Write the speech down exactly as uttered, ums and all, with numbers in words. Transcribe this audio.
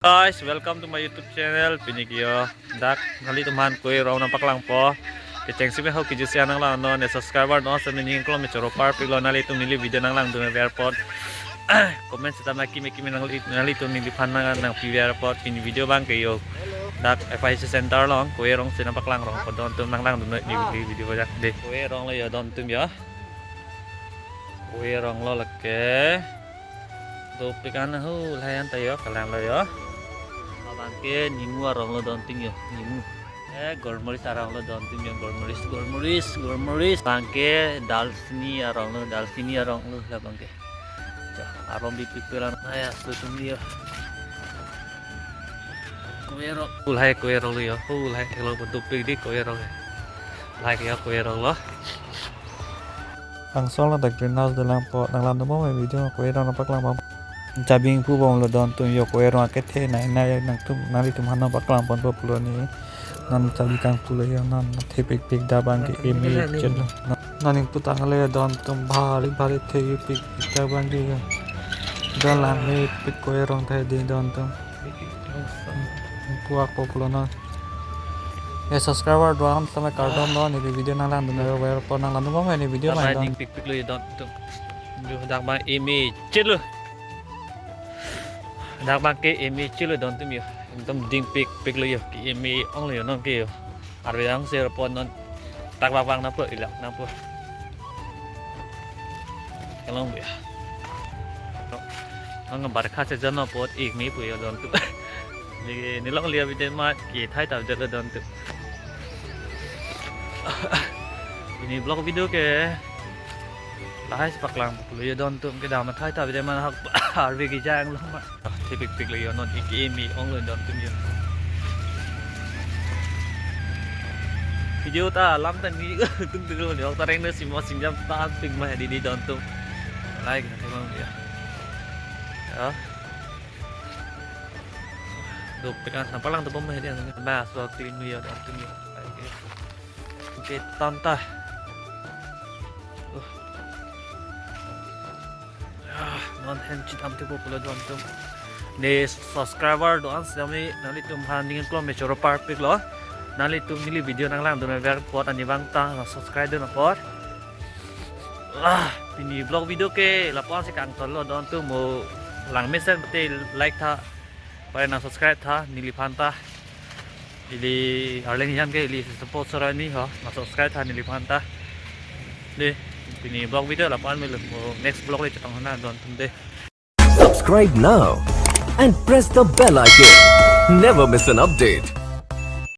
Guys, welcome to my YouTube channel. Pini ke yo, dak nanglitum aphan Koi Rong nangpaklangpo. Kecheng simi ho kejut si nanglang non, ne subscriber don semi ning klom me choro parpiklo, nanglitum neli video nanglangdun averpot. Comment seta maki maki me nangli nanglitum neliphan nang nangpi averpot. Pini video abang ke yo, dak F I C center along Koi Rong si nangpaklang rongpo, dontum nanglangdun neli video bajak de. Koi Rong lo yo dontum yo. Koi Rong lo lake. Dopik an ho layan ta yo, kalang lo yo. Abang ke nimu arong lo dontum yo, nimu. Eh, golmoris arong lo dontum yo, golmoris, golmoris, golmoris. Abang ke dalsini arong lo, dalsini arong lo, labang ke. Cha, arong bipik pelan. Aya, so tum yo. Koi Rong. Ulhai Koi Rong lo yo, ulhai thelo dopik di Koi Rong. Ulhai ke yo Koi Rong lo. Angsong ladak greenhouse dolang po, nanglang dun bom video Koi Rong nangpaklang bom. Chabing pu bom lo dontum yo, Koi Rong akethe nai nai nangtum nanglitum aphan nangpaklang ponpo pulo ni. Non chabi kangpu lo yo, non thepikpik, dak abang ke imi chelo. Non ning putang le dontum bhari bhari thepikpik dak abang ke yo. Dolang mepik Koi Rong the di dontum. Puak po pulo non. Eh, subscriber doan sampai kardom non, neli video nanglangdun averpot, nanglang dun bom neli video mai don. Dingpikpik lo yo dontum. Yo dak abang imi chelo. Dak abang ke imi chelo dontum yo. Ekdom dingpikpik lo yo. Ke imi ong lo yo non ke yo. Arve ang ser pon non. Tak bang bang nangpo, ilak nangpo. Kelong ya. Ang barkha season apot ik mi pu yo dontum. Ni, neli longle video ma kethai ta jalo dontum. Pini vlog video ke lahai si paklang pulo yo dontum, kedam thai ta video ma hak arve kejang lo ma. Thepikpik lo yo non, ik imi ong lo dontum yo. Video ta lam ta ni tung tung lo ni, ok ta reng ne simo singjam ta pik ma di di dontum. Like na temang ya. Ya. Dopik an nangpaklangdun bom ma di, na so clean lo yo dontum yo. Like ya. Oke, tanta. Uh. Ah, non hem chidam thepo pulo dontum. Ne subscriber doan semi nanglitum aphan ning klom me choro parpiklo. Nanglitum neli video nanglangdun averpot, ani abang ta nang subscribe dun apot. Ah, pini vlog video ke lapu-an si kangton lo dontum, mo langmesen te like tha. Pare nang subscribe tha neliphan ta. Ili Arleng Hijan ke ili support sorani ho, nang subscribe tha neliphan ta. De, pini vlog video lapu-an melo, mo next vlog le chetong hana dontum de. Subscribe now and press the bell icon. Never miss an update.